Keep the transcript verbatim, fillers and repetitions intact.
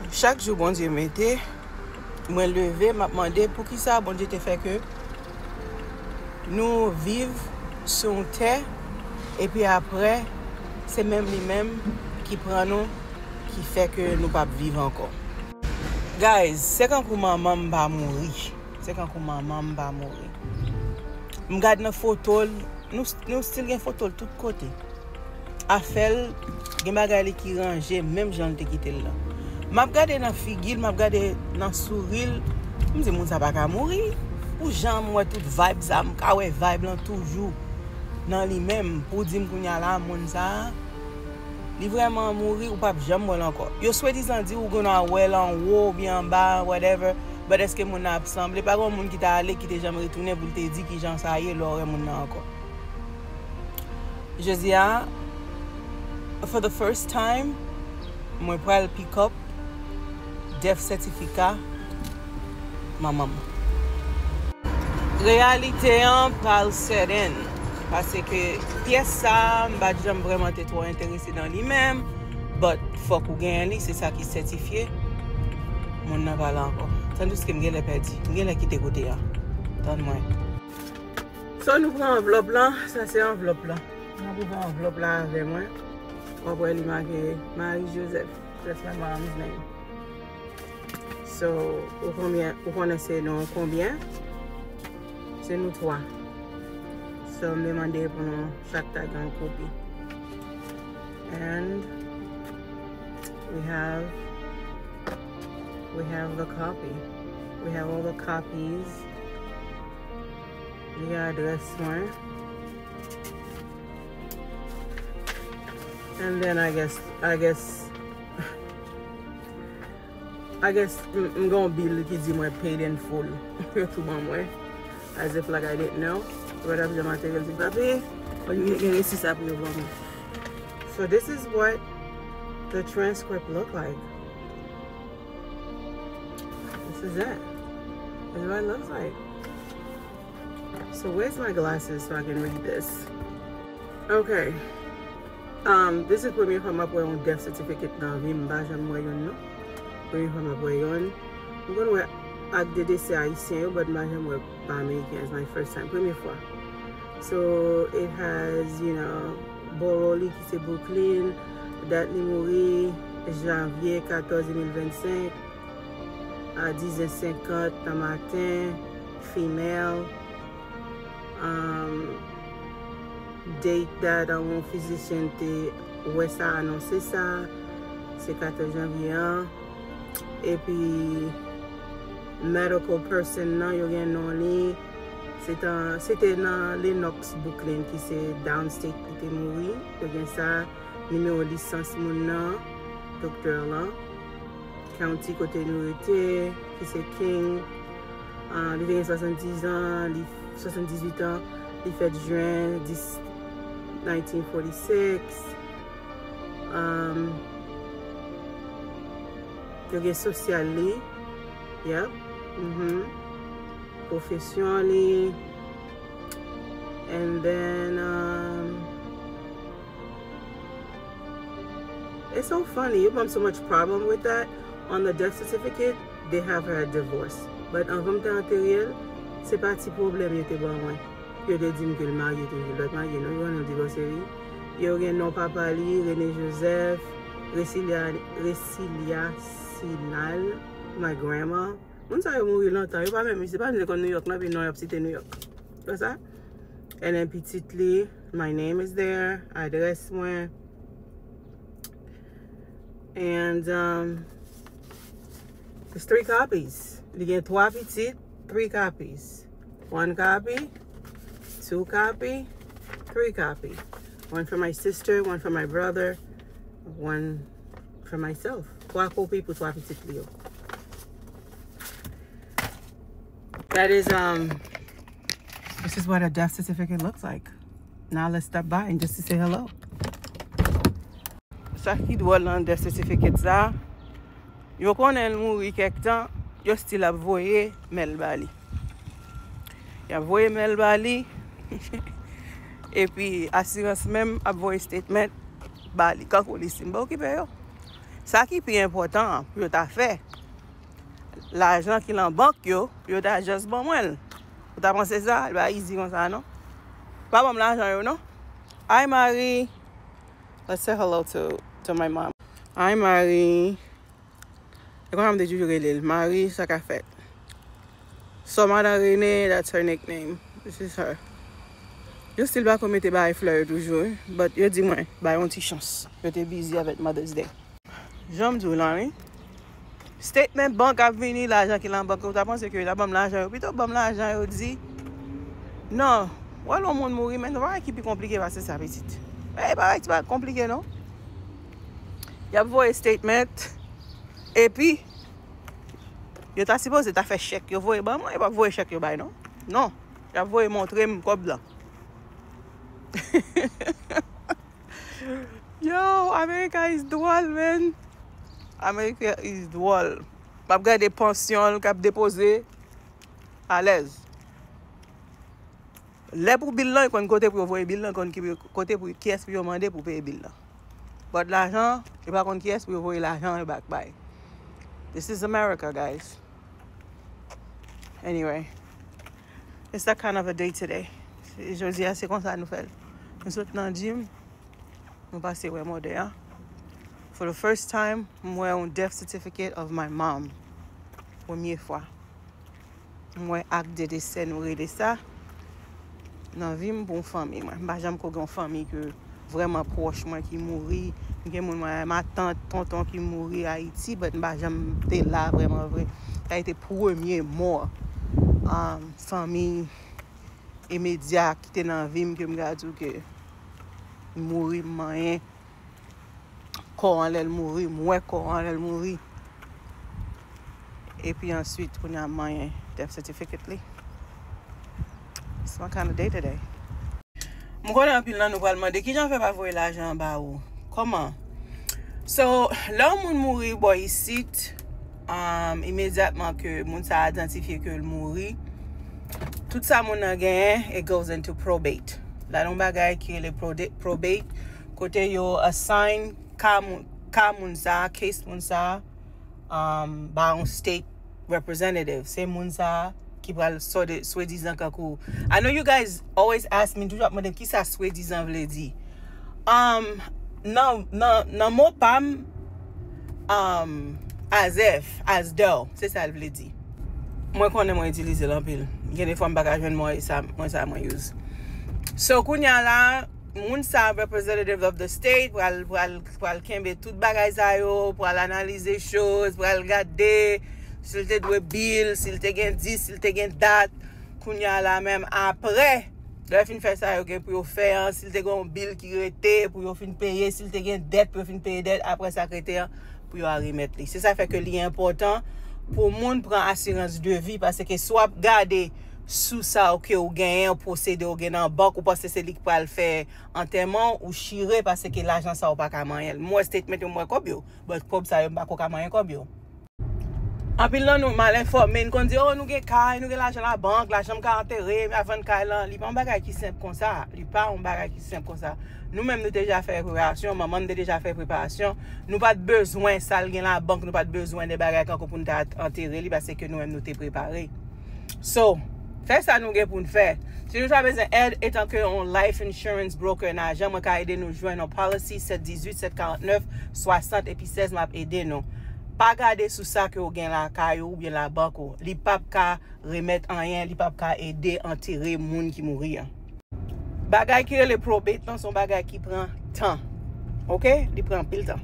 Chak jou Bondye mete, mwen leve, m ap mande poukisa Bondye te fè ke nou viv sou yon tè, epi apre, se menm li menm ki pran nou, ki fè ke nou p ap viv ankò. Guys, se kankou manman m pa mouri. Se kankou manman m pa mouri. M gad nan foto l, nou, nou still gen foto l tout kote. Afè l, gen bagay li ki ranje, menm jan l te kite l lan. M ap gade nan figi l, m ap gade nan souri l, m di, "Moun sa pa ka mouri." Pou jan m wè tout vibe sa, m ka wè vibe lan toujou nan li menm. Pou di m kounye a la, moun sa, li vrèman mouri, ou p ap janm wè l ankò. Yo swadizan di ou gen dwa wè l anwo oubyen anba, whatever, but èske moun nan ap sanble? Pa gen yon moun ki ta ale, ki te janm retounen pou l te di kijan sa ye lè w wè moun nan ankò. Jodi a, for the first time, mwen pral pick up death certificate manman m. Reyalite an pral set in, paske pyès sa a, m pa t janm vrèman te twò enterese nan li menm, but fòk ou genyen li, se sa ki sètifye. Moun nan pa la ankò. Tandis ke m genlè pèdi, m genlè kite kote a. Tann mwen. So, nou pran anvlòp lan. Sa se anvlòp lan. Mwen rive anvlòp la avè mwen. W ap wè li make Marie Joseph. That's my mom's name. So, ou konbyen, ou konnen se nou konbyen? Se nou twa. So, m te mande pou nou chak ta gen yon kopi. And we have, we have the copy. We have all the copies. Li gen adrès mwen. And then I guess, I guess, I guess, m, m gen yon bill ki di mwen paid in full. Yo tou ban mwen. As if like I didn't know. Yo pa t ap janm atake l di, "Papi, ou gen resi sa pou yo ban mwen." So this is what the transcript look like. This is it. This is what it looks like. So where's my glasses so I can read this? Okay. Um, this is premye fwa m ap wè yon death certificate nan vi m. M pa janm wè youn, non. Premye fwa m ap wè youn. M konn wè ak de dese ayisyen yo, but m pa janm wè pa ameriken. It's my first time. Premye fwa. So, it has, you know, boro li ki se Brooklyn, dat li mouri, janvye katòz de mil vennsenk, a dizè senkant nan maten, female. Um, date that, um, yon physician te wè sa, anonse sa, se katòz janvye an. Epi, medical person nan, yo gen non li. Se te, se te nan Lenox Brooklyn, ki se downstate, li te mouri. Yo gen sa, nimewo lisans moun nan, doktè lan. County kote nou rete, ki se King. Ah, li te gen swasanndiz an, li, swasanndizuit an, li fèt jen dis, nineteen forty-six. Um, yo gen sosyal li, yep, mhm, pwofesyon li, and then, um, it's so funny, yo ban m so much problem with that. On the death certificate, they have her divorce. But anvan m te antere l, se pa ti pwoblèm yo te ban mwen. Yo te di m ke l marye toujou, l pa t marye non, yo konnen l divòse wi. Yo gen non papa li, René Joseph, Resilia, Resilia Sinal, my grandma. Moun sa yo mouri lontan, yo pa menm, se pa nou te konn New York non, epi non y ap site New York. Konsa? And then pitit li, my name is there, adrès mwen. And, um, it's three copies. Li gen twa pitit, three copies. One copy, two copy, three copy. One for my sister, one for my brother, one for myself. Twa kopi pou twa pitit li yo. That is, um, this is what a death certificate looks like. Now let's stop by and just to say hello. Sa ki dwòl nan death certificate sa, yo konnen l mouri kèk tan, yo still ap voye mèl ba li. Y ap voye mèl ba li, epi asirans menm ap voye statement ba li, kankou li si m pa okipe yo. Sa ki pi enpòtan pou yo ta fè, lajan ki lan bank yo, pou yo ta just ban mwen l. Ou ta panse sa? Li pa easy konsa, non. Pa ban m lajan yo, non. Hi, Marie. Let's say hello to, to my mom. Hi, Marie. E konsa m te toujou rele l. Marie, sa ka fèt? So, Madan Rene, that's her nickname. This is her. Yo still pa ko mete bay flè yo toujou, wi. But yo di mwen, bay yon ti chans. Yo te busy avèk Mother's Day. Jan m di w lan, wi. Statement bank ap vini, lajan ki lan bank, ou ta panse ke yo ta ban m lajan yo. Pito ban m lajan yo, di, non, wè lè yon moun mouri, men se pa ki pi konplike pase sa, pitit. E pa ki pa konplike, non. Y ap voye statement, epi, yo ta sipoze ta fè chèk yo voye ban mwen, yo p ap voye chèk yo bay, non. Non, y ap voye montre m kòb lan. Yo, America is dwòl, man. America is dwòl. M ap gade pansyon l k ap depoze alèz. Lè pou bil lan, yo konn kote pou yo voye bil lan, konn ki, kote pou, kiyès pou yo mande pou peye bil lan. But lajan, yo pa konn kiyès pou yo voye lajan yo back bay. This is America, guys. Anyway, it's that kind of a day today. Jodi a, se konsa nou fè l. Nou sot nan gym, nou pase wè mòdè a. For the first time, m wè yon death certificate of my mom. Premye fwa. M wè ak de desè, nou rele sa, nan vi m pou yon fanmi mwen. M pa janm ko gen yon fanmi ke vrèman pwòch mwen ki mouri. M gen moun mwen, matant, tonton ki mouri Ayiti, but m pa janm te la vrèman vre. Sa a te premye mò, um, fanmi imedya ki te nan vi m ke m ka di w ke mouri, m manyen kò an lè l mouri, m wè kò an lè l mouri. Epi answit, kounye a m manyen death certificate li. It's my kind of day today. M konnen anpil nan nou pral mande, "Kijan fè pa voye lajan an ba ou? Kòman?" So, lè yon moun mouri bò isit, um, imedyatman ke moun sa a idantifye ke l mouri, tout sa moun nan genyen, it goes into probate. La, yon bagay ki rele prode-, probate, kote yo assign ka moun, ka moun sa a, case moun sa a, um, ba yon state representative. Se moun sa a ki pral sode-, swadizan kankou. I know you guys always ask me, toujou ap mande m kisa swadizan vle di. Um, nan, nan, nan mo pa m, um, as if, as though, se sa l vle di. Mwen konnen mwen itilize l anpil. Gen de fwa m pa ka jwenn mo sa, mwen sa mwen use. So, kounye a la, moun sa, representative of the state, pral, pral, pral kenbe tout bagay sa yo, pral analize choz, pral gade si l te dwe bil, si l te gen dis, si l te gen dat. Kounye a la menm, apre, lè yo fin fè sa yo gen pou yo fè an, si l te gen yon bil ki rete pou yo fin peye, si l te gen dèt pou yo fin peye dèt, apre sa k rete an, pou yo al remèt li. Se sa fè ke li enpòtan pou moun pran asirans de vi, paske si w ap gade sou sa w ke w genyen, pwosede w gen nan bank, ou panse se li k pral fè antèman w, ou chire, paske lajan sa w pa ka manyen l. M wè statement yo, m wè kòb yo, but kòb sa yo, m pa ko ka manyen kòb yo. Anpil nan nou mal enfòme, n konn di, "Oh, nou gen kay, nou gen lajan labank, lajan m ka antere, m a vann kay lan." Li pa yon bagay ki senp konsa. Li pa yon bagay ki senp konsa. Nou menm, nou te deja fè preparasyon, manman m te deja fè preparasyon. Nou pa t bezwen sa l gen labank, nou pa t bezwen de bagay kankou pou n ta antere li, paske nou menm, nou te prepare. So, fè sa nou gen pou n fè. Si nou ta bezwen èd, etanke yon life insurance broker nan ajan, mwen ka ede nou jwenn yon policy, sèt dizuit, sèt karantnèf, swasant epi sèz, m ap ede nou. Pa gade sou sa ke w gen lakay ou oubyen labank ou. Li p ap ka remèt anyen, li p ap ka ede antere moun ki mouri an. Bagay ki rele probate lan, se yon bagay ki pran tan. Oke? Li pran anpil tan.